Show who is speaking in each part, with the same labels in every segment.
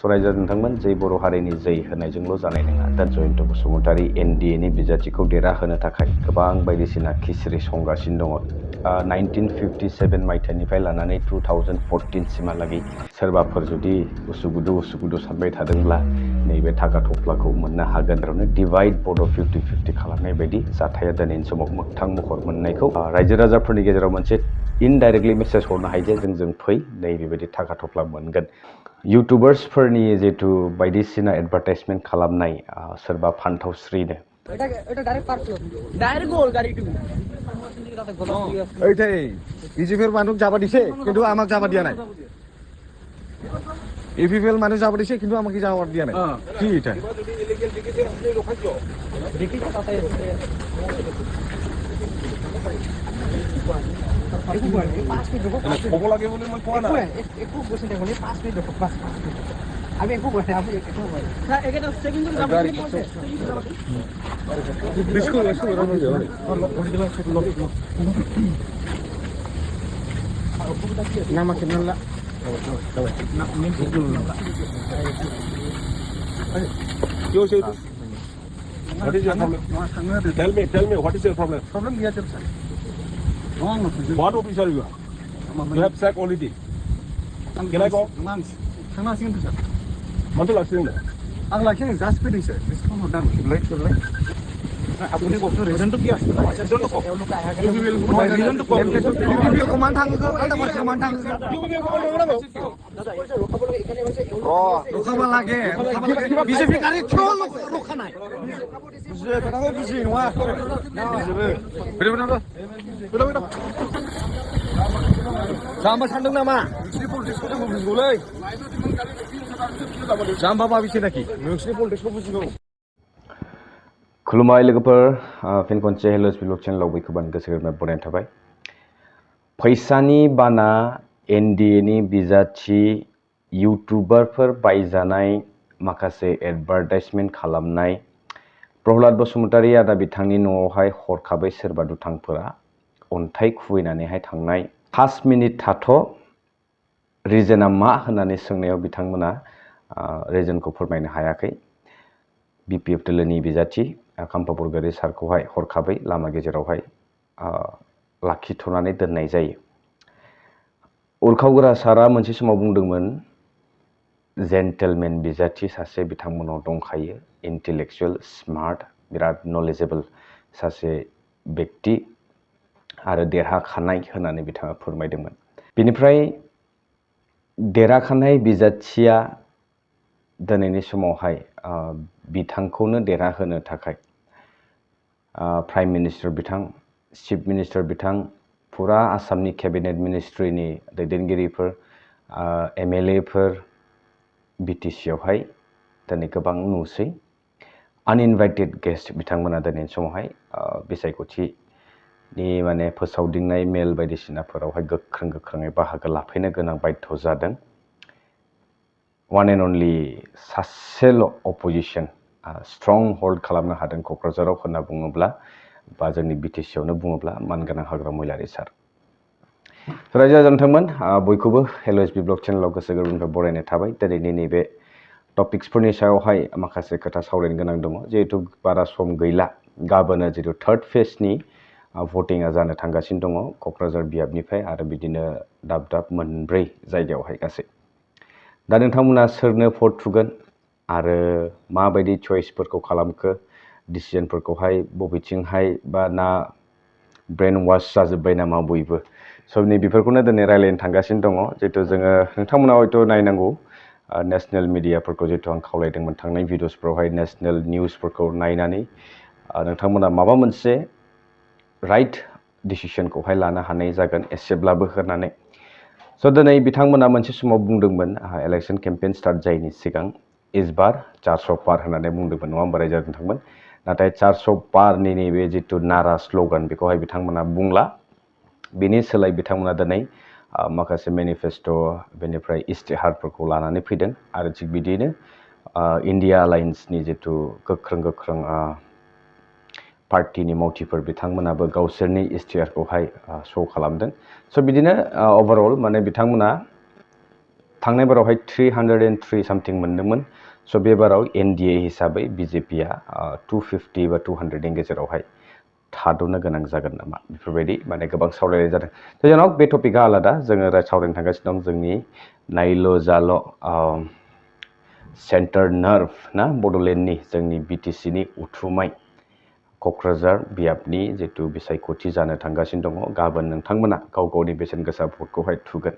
Speaker 1: सरायजा नोंथांमोन जै बर' हारिनि जै होनायजोंल' जानाय नङा दा जयन्त बसुमतारी एनडिएनि बिजाथिखौ देरहाहोनो थाखाय गोबां बायदिसिना खिस्रि संगासिनो दङ 1957 मायथाइनिफ्राय लानानै 2014 सिमहालागै सोरबाफोर जुदि उसुगुदु सानबाय थादोंब्ला नैबे थाखा थफ्लाखौ मोननो हागोन डिवाइड बर्ड 50-50 खालामनाय बायदि जाथाया दिनैनि समाव मोगथां महर मोननायखौ रायजो राजाफोरनि गेजेराव मोनसे इनडाइरेक्टलि मेसेज हरनो हायो जे जों फै नै बेबायदि थाखा थफ्ला मोनगोन इउटुबार्सफोरनि जितु बायदिसिना एडभार्टाइजमेन्ट खालामनाय सोरबा फान्थावस्रिनो
Speaker 2: এটা ডাইরেক্ট পারছো ডাইরেক্ট গোল গাড়ি টু
Speaker 3: এইটাই ইজিফেল মানুষ যাবা দিছে কিন্তু আমাক যাবা দিয়া নাই ইজিফেল মানুষ যাবা দিছে কিন্তু আমাকে যাবা দিয়া নাই কি এটা
Speaker 2: খবর লাগে বলে মই কোৱা নাই একো বসে দেখো 5 মিনিট দেখো 5 মিনিট আমি একো বসে আমি একো বসে না এখানে সেকেন্ড জন যাব
Speaker 3: biscuit nama kenal lah yo say what is your problem tell me what is your problem dia sir wrong what officer you are you have sack already can I go thangna sing sir mantu laksing ang laksing gas pe sir this come down right আপুনি বস্তু ৰিজনটো কি আছে ৰিজনটো কওক ৰিজনটো কওক UPL command থাকি আলটা মাছ command থাকি UPL command দাদা ৰখাব লাগে এখানে আছে ৰখাব লাগে বিজেপি গাড়ী কিয় ৰখা নাই বুঝে কথা বুঝি নোয়া বেটা জামা সানदों नामा नोंसिनि पलिटिक्सखौ बुजिगौलै जाम्बा बाबिसो नाखि नोंसिनि पलिटिक्सखौ बुजिगौ
Speaker 1: खुलुमबाय लोगोफोर फिन खनसे हेलोस ब्लग चेनेलाव बयखौबो गोसो गोरबोनिफ्राय बरायनाय थाबाय फैसानि बाना एनडिएनि बिजाथि इउटुबारफोर बायजानाय माखासे एडभार्टाइजमेन्ट खालामनाय प्रहलाद बसुमतारी आदा बिथांनि न'आवहाय हरखाबै सोरबा दुथांफोरा अन्थाइ खुबैनानैहाय थांनाय 5 मिनिट थाथ' रिजोना मा होननानै सोंनायाव बिथांमोना रिजोनखौ फोरमायनो हायाखै बिपिएफ दोलोनि बिजाथि खाम्फा बरगयारी सारखौहाय हरखाबै लामा गेजेरावहाय लाखिथ'नानै दोननाय जायो उरखावगोरा सारा मोनसे समाव बुंदोंमोन जेन्टेलमेन बिजाथि सासे बिथांमोनाव दंखायो इन्टेलेक्चुअल स्मार्ट बिराद नलेजेबल सासे व्यक्ति आरो देरहाखानाय होननानै बिथाङा फोरमायदोंमोन बेनिफ्राय देरहाखानाय बिजाथिया दिनैनि समावहाय बिथांखौनो देरहाहोनो थाखाय प्राइम मिनिस्टार बिथां चिफ मिनिस्टार बिथां फुरा आसामनि केबिनेट मिनिस्ट्रिनि दैदेनगिरिफोर एमएलएफोर बिटिसियावहाय दिनै गोबां नुसै आनइनभाइटेड गेस्ट बिथांमोना दिनैनि समावहाय बिसायख'थिनि माने फोसावदिंनाय मेल बायदिसिनाफोरावहाय गोख्रोङै बाहागो लाफैनो गोनां बाध्य जादों one and only सासेल' अपोजिशन स्ट्रं होल्ड खालामनो हादों क'क्राझाराव होनना बुङोब्ला बा जोंनि बिटिसियावनो बुङोब्ला मानगोनां हाग्रा महिलारि सार रायजो नोंथांमोन बयखौबो हेल'एसबि ब्लग चेनेलाव गोसो गोरबोनिफ्राय बरायनाय थाबाय दिनैनि नैबे टपिक्सफोरनि सायावहाय माखासे खोथा सावरायनो गोनां दङ जिहेतु बारा सम गैला गाबोनो जितु थार्ड फेजनि भटिंआ जानो थांगासिनो दङ क'क्राझार बियाबनिफ्राय आरो बिदिनो दाब मोनब्रै जायगायावहाय गासै दा नोंथांमोना सोरनो भट थुगोन आरो माबायदि चॉइसफोरखौ खालामखो डिसिजनफोरखौहाय बबेथिंहाय बा ना ब्रेन वाश जाजोब्बाय नामा बयबो स' नै बेफोरखौनो दिनै रायलायनो थांगासिनो दङ जिहेतु जोङो नोंथांमोना हयथ' नायनांगौ नेशनेल मिडियाफोरखौ जिहेतु आं खावलायदोंमोन थांनाय भिडिअसफोरावहाय नेशनेल निउसफोरखौ नायनानै नोंथांमोना माबा मोनसे राइट डिसिसनखौहाय लानो हानाय जागोन एसेब्लाबो होननानै स' दिनै बिथांमोना मोनसे समाव बुंदोंमोन इलेक्शन केम्पेइन स्टार्ट जायैनि सिगां इस बार 400 पार होननानै बुंदोंमोन नङा होमबा रायजो नोंथांमोन नाथाय 400 पारनि नैबे जितु नारा स्ल'गान बेखौहाय बिथांमोना बुंला बेनि सोलाय बिथांमोना दिनै माखासे मेनिफेस्ट' बेनिफ्राय इस्तिहारफोरखौ लानानै फैदों आरो थिग बिदिनो इन्डिया एलायन्सनि जितु गोख्रों पार्टिनि मावथिफोर बिथांमोनाबो गावसोरनि इस्तिहारखौहाय श' खालामदों स' बिदिनो अभारअल माने बिथांमोना थांनाय बारावहाय 303 सामथिं मोनदोंमोन स' बे बाराव NDA हिसाबै BJPआ 250 बा 200 नि गेजेरावहाय थाद'नो गोनां जागोन नामा बेफोरबायदि माने गोबां सावरायनाय जादों जेराव बे टपिकआ आलादा जोङो सावरायनो थांगासिनो दं जोंनि नायल' जाल' सेन्टार नार्भ ना बड'लेण्डनि जोंनि BTCनि उथुमाय क'क्राझार बियाबनि जितु बिसायख'थि जानो थांगासिनो दङ गाबोन नोंथांमोना गाव गावनि बेसेन गोसा भटखौहाय थुगोन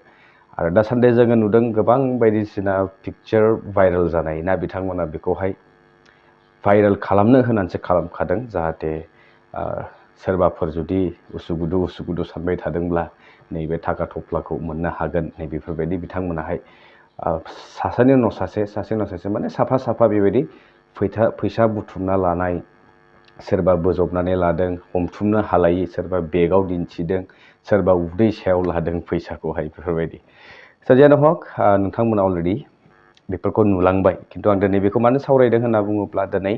Speaker 1: आरो दासान्दि जोङो नुदों गोबां बायदिसिना पिक्चार भाइरेल जानाय ना बिथांमोना बेखौहाय भाइरेल खालामनो होनानैसो खालामखादों जाहाथे सोरबाफोर जुदि उसुगुदु सानबाय थादोंब्ला नैबे थाखा थफ्लाखौ मोननो हागोन नै बेफोरबायदि बिथांमोनाहाय सासेनि उनाव सासे माने साफा बेबायदि फैसा बुथुमना लानाय सोरबा बोजबनानै लादों हमथुमनो हालायि सोरबा बेगाव दिन्थिदों सोरबा उदै सायाव लादों फैसाखौहाय बेफोरबायदि जायानो हक नोंथांमोना अलरेडि बेफोरखौ नुलांबाय खिन्थु आं दिनै बेखौ मानो सावरायदों होनना बुङोब्ला दिनै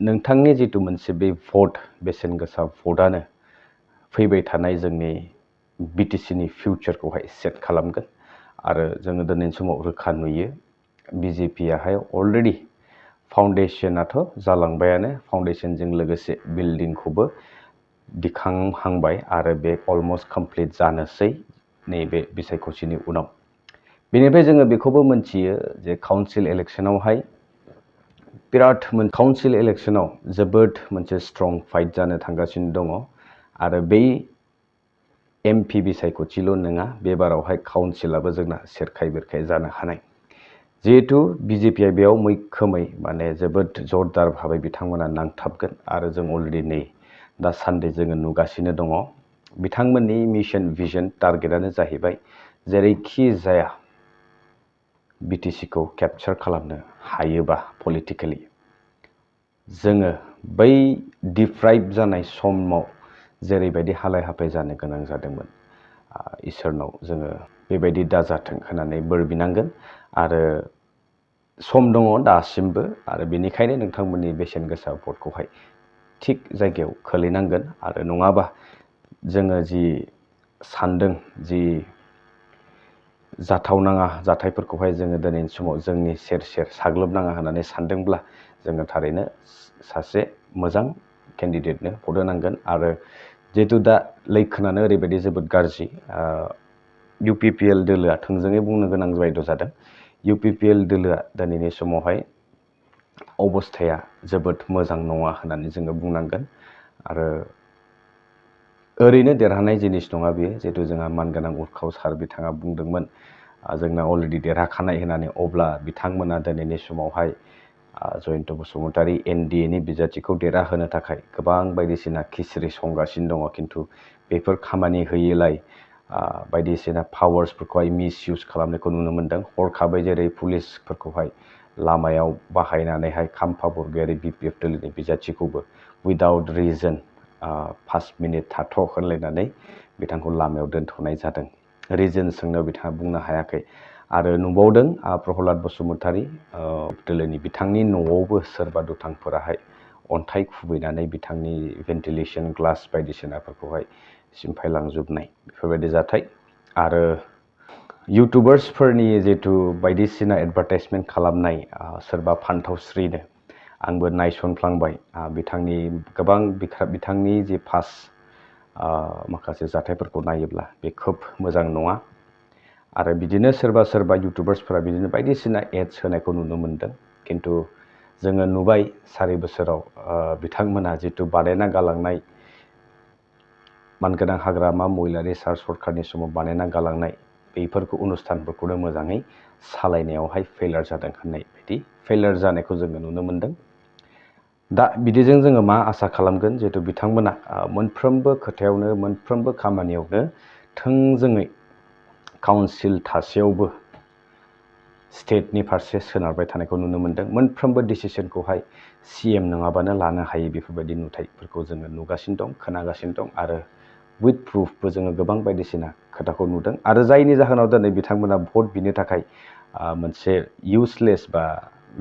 Speaker 1: नोंथांनि जितु मोनसे बे भट बेसेन गोसा भटआनो फैबाय थानाय जोंनि BTCनि फिउचारखौहाय सेट खालामगोन आरो जोङो दिनैनि समाव रोखा नुयो BJPआहाय अलरेडि फाउन्डेसनाथ' जालांबायानो फाउन्डेसनजों लोगोसे बिल्डिंखौबो दिखांहांबाय आरो बे अलमस्ट कमप्लिट जानोसै नैबे बिसायख'थिनि उनाव बेनिफ्राय जोङो बेखौबो मोनथियो जे काउन्सिल इलेक्सनावहाय काउन्सिल इलेक्सनाव जोबोद मोनसे स्ट्रं फाइट जानो थांगासिनो दङ आरो बै MP बिसायख'थिल' नङा बे बारावहाय काउन्सिलाबो जोंना सेरखाय बेरखाय जानो हानाय जिहेतु BJPआ बेयाव मैखोमै माने जोबोद जरदार भाबै बिथांमोना नांथाबगोन आरो जों अलरेडि नै दासान्दि जोङो नुगासिनो दङ बिथांमोननि मिशन भिजन टारगेटआनो जाहैबाय जेरैखि जाया BTCखौ केपचार खालामनो हायोबा पलिटिकेलि जोङो बै डिप्राइभ जानाय समाव जेरैबायदि हालाय हाफाय जानो गोनां जादोंमोन इसोरनाव जोङो बेबायदि दाजाथों होननानै बोर बिनांगोन आरो सम दङ दासिमबो आरो बेनिखायनो नोंथांमोननि बेसेन गोसा भटखौहाय थिग जायगायाव खोलैनांगोन आरो नङाबा जोङो जि सानदों जि जाथावनाङा जाथायफोरखौहाय जोङो दिनैनि समाव जोंनि सेर साग्लोबनाङा होननानै सानदोंब्ला जोङो थारैनो सासे मोजां केन्डिडेटनो भट होनांगोन आरो जिहेतु दा लैखोनानो ओरैबायदि जोबोद गाज्रि UPPL दोलोआ थोंजोङै बुंनो गोनां बायद' जादों UPPL दोलोआ दिनैनि समावहाय अबस्थाया जोबोद मोजां नङा होननानै जोङो बुंनांगोन आरो ओरैनो देरहानाय जिनिस नङा बेयो जिहेतु जोंहा मानगोनां उरखाव सार बिथाङा बुंदोंमोन जोंना अलरेडि देरहाखानाय होननानै अब्ला बिथांमोना दिनैनि समावहाय जयन्त बसुमतारी NDAनि बिजाथिखौ देरहाहोनो थाखाय गोबां बायदिसिना खिस्रि संगासिनो दङ खिन्थु बेफोर खामानि होयैलाय बायदिसिना पावार्सफोरखौहाय मिसइउज खालामनायखौ नुनो मोन्दों हरखाबै जेरै पुलिसफोरखौहाय लामायाव बाहायनानैहाय खाम्फा बरग'यारि BPF दोलोनि बिजाथिखौबो उइदाउट रिजन 5 मिनिट थाथ' होनलायनानै बिथांखौ लामायाव दोनथ'नाय जादों रिजन सोंनायाव बिथाङा बुंनो हायाखै आरो नुबावदों प्रहलाद बसुमतारी दोलोनि बिथांनि न'आवबो सोरबा दुथांफोराहाय अन्थाइ खुबैनानै बिथांनि भेन्टिलेसन ग्लास बायदिसिनाफोरखौहाय सिमफायलांजोबनाय बेफोरबायदि जाथाय आरो इउटुबार्सफोरनि जितु बायदिसिना एडभार्टाइजमेन्ट खालामनाय सोरबा फान्थावस्रिनो आंबो नायसनफ्लांबाय बिथांनि गोबां बिथांनि जि पास्ट माखासे जाथायफोरखौ नायोब्ला बे खोब मोजां नङा आरो बिदिनो सोरबा इउटुबार्सफोरा बिदिनो बायदिसिना एड्स होनायखौ नुनो मोन्दों खिन्थु जोङो नुबाय 4 बोसोराव बिथांमोना जितु बानायना गालांनाय मानगोनां हाग्रामा महिलारि सार सरकारनि समाव बानायना गालांनाय बेफोरखौ अनुस्थानफोरखौनो मोजाङै सालायनायावहाय फेलार जादों होननाय बायदि फेलार जानायखौ जोङो नुनो मोन्दों दा बिदिजों जोङो मा आसा खालामगोन जिहेतु बिथांमोना मोनफ्रोमबो खोथायावनो मोनफ्रोमबो खामानियावनो थोंजोङै काउन्सिल थासेयावबो स्टेटनि फारसे सोनारबाय थानायखौ नुनो मोन्दों मोनफ्रोमबो डिसिसनखौहाय CM नङाबानो लानो हायै बेफोरबायदि नुथायफोरखौ जोङो नुगासिनो दं खोनागासिनो दं आरो उइथ प्रुफबो जोङो गोबां बायदिसिना खोथाखौ नुदों आरो जायनि जाहोनाव दिनै बिथांमोना भट बिनो थाखाय मोनसे इउजलेस बा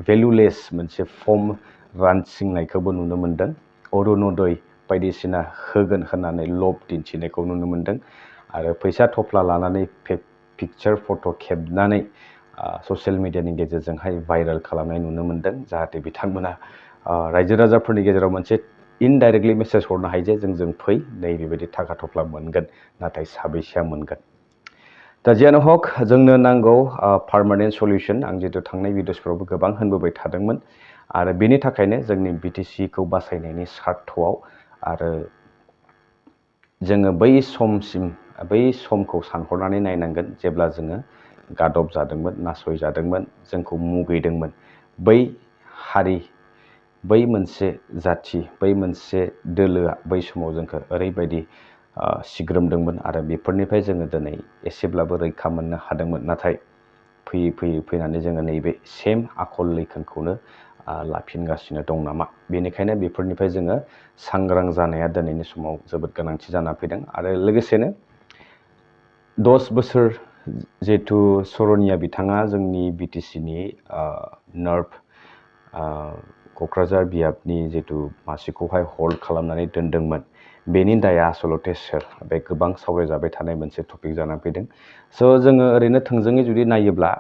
Speaker 1: भेलुलेस मोनसे फर्म रानथिंनायखौबो नुनो मोन्दों अरुनदय बायदिसिना होगोन होननानै लब दिन्थिनायखौ नुनो मोन्दों आरो फैसा थफ्ला लानानै पिक्चार फट' खेबनानै ससियेल मिडियानि गेजेरजोंहाय भाइरेल खालामनाय नुनो मोन्दों जाहाथे बिथांमोना रायजो राजाफोरनि गेजेराव मोनसे इनडाइरेक्टलि मेसेज हरनो हायो जे जों फै नै बेबायदि थाखा थफ्ला मोनगोन नाथाय साबैसेया मोनगोन दा जियानो हक जोंनो नांगौ पार्मानेन्ट सलिउसन आं जिहेतु थांनाय भिडिअसफोरावबो गोबां होनबोबाय थादोंमोन आरो बेनि थाखायनो जोंनि बिटिसिखौ बासायनायनि स्वार्थआव आरो जोङो बै समखौ सानहरनानै नायनांगोन जेब्ला जोङो गादब जादोंमोन नासयजादोंमोन जोंखौ मुगैदोंमोन बै हारि बै मोनसे जाथि बै मोनसे दोलोआ बै समाव जोंखौ ओरैबायदि सिग्रोमदोंमोन आरो बेफोरनिफ्राय जोङो दिनै एसेब्लाबो रैखा मोननो हादोंमोन नाथाय फैयै फैनानै जोङो नैबे सेम आखल लैखोनखौनो लाफिनगासिनो दं नामा बेनिखायनो बेफोरनिफ्राय जोङो सांग्रां जानाया दिनैनि समाव जोबोद गोनांथि जाना फैदों आरो लोगोसेनो 10 बोसोर जिहेतु सरनिया बिथाङा जोंनि बिटिसिनि नार्भ क'क्राझार बियाबनि जिहेतु मासिखौहाय हल्ड खालामनानै दोनदोंमोन बेनि दाया आसलते सोर बे गोबां सावरायजाबाय थानाय मोनसे टपिक जानानै फैदों स' जोङो ओरैनो थोंजोङै जुदि नायोब्ला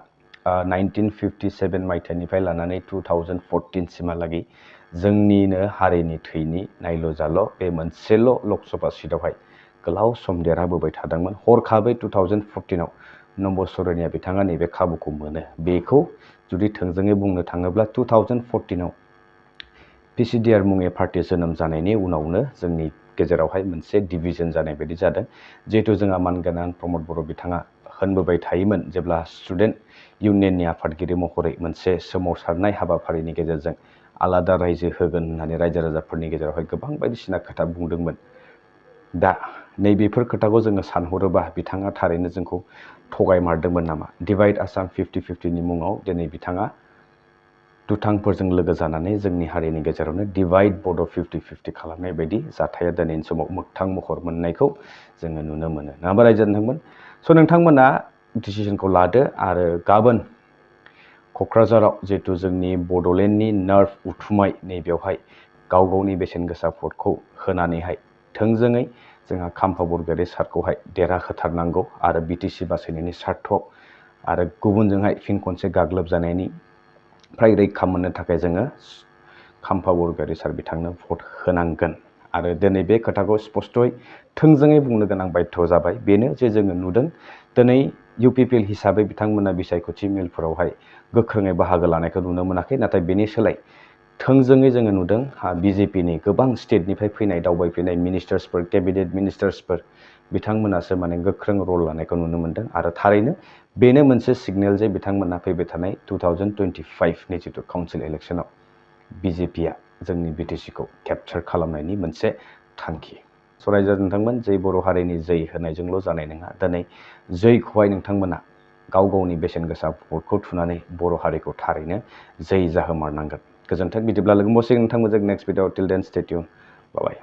Speaker 1: 1957 मायथाइनिफ्राय लानानै 2014 सिमहालागै जोंनिनो हारिनि थैनि नायल' जाल' बे मोनसेल' लकसभा सिटआवहाय गोलाव सम देरहाबोबाय थादोंमोन हरखाबै 2014आव नम्बर सरनिया बिथाङा नैबे खाबुखौ मोनो बेखौ जुदि थोंजोङै बुंनो थाङोब्ला 2014आव पिसिडिआर मुङै पार्टि जोनोम जानायनि उनावनो जोंनि गेजेरावहाय मोनसे डिभिजन जानाय बायदि जादों जिहेतु जोंहा मानगोनां प्रमद बर' बिथाङा होनबोबाय थायोमोन जेब्ला स्टुडेन्ट इउनियननि आफादगिरि महरै मोनसे सोमावसारनाय हाबाफारिनि गेजेरजों आलादा रायजो होगोन होननानै रायजो राजाफोरनि गेजेरावहाय गोबां बायदिसिना खोथा बुंदोंमोन दा नैबेफोर खोथाखौ जोङो सानहरोबा बिथाङा थारैनो जोंखौ थगायमारदोंमोन नामा डिभाइड आसाम 50-50नि मुङाव दिनै बिथाङा दुथांफोरजों लोगो जानानै जोंनि हारिनि गेजेरावनो डिभाइड बड' 50-50 खालामनाय बायदि जाथाया दिनैनि समाव मोगथां महर मोननायखौ जोङो नुनो मोनो नङाबा रायजो नोंथांमोन स' नोंथांमोना डिसिसनखौ लादो आरो गाबोन क'क्राझाराव जिहेतु जोंनि बड'लेण्डनि नार्भ उथुमाय नैबेयावहाय गाव गावनि बेसेन गोसा भटखौ होनानैहाय थोंजोङै जोंहा खाम्फा बरगयारि सारखौहाय देरहाहोथारनांगौ आरो बिटिसि बासायनायनि स्वार्थआव आरो गुबुनजोंहाय फिन खनसे गाग्लोबजानायनि फ्राय रैखा मोननो थाखाय जोङो खाम्फा बरगयारि सार बिथांनो भट होनांगोन आरो दिनै बे खोथाखौ स्पस्तयै थोंजोङै बुंनो गोनां बाध्य जाबाय बेनो जे जोङो नुदों दिनै इउपिपिएल हिसाबै बिथांमोना बिसायख'थि मेलफोरावहाय गोख्रोङै बाहागो लानायखौ नुनो मोनाखै नाथाय बेनि सोलाय थोंजोङै जोङो नुदों बिजेपिनि गोबां स्टेटनिफ्राय फैनाय दावबायफैनाय मिनिस्टार्सफोर केबिनेट मिनिस्टार्सफोर बिथांमोनासो माने गोख्रों रल लानायखौ नुनो मोनदों आरो थारैनो बेनो मोनसे सिगनेल जे बिथांमोना फैबाय थानाय 2025नि जितु काउन्सिल इलेक्सनाव बिजेपिया जोंनि बिटिसिखौ केपचार खालामनायनि मोनसे थांखि सरायजो नोंथांमोन जै बर' हारिनि जै होनायजोंल' जानाय नङा दिनै जैखौहाय नोंथांमोना गाव गावनि बेसेन गोसा भटखौ थुनानै बर' हारिखौ थारैनो जै जाहोमारनांगोन गोजोन्थों बिदिब्ला लोगो मोनसिगोन नोंथांमोनजों नेक्स्ट भिडिअ टिल देन स्टे टिउन बाय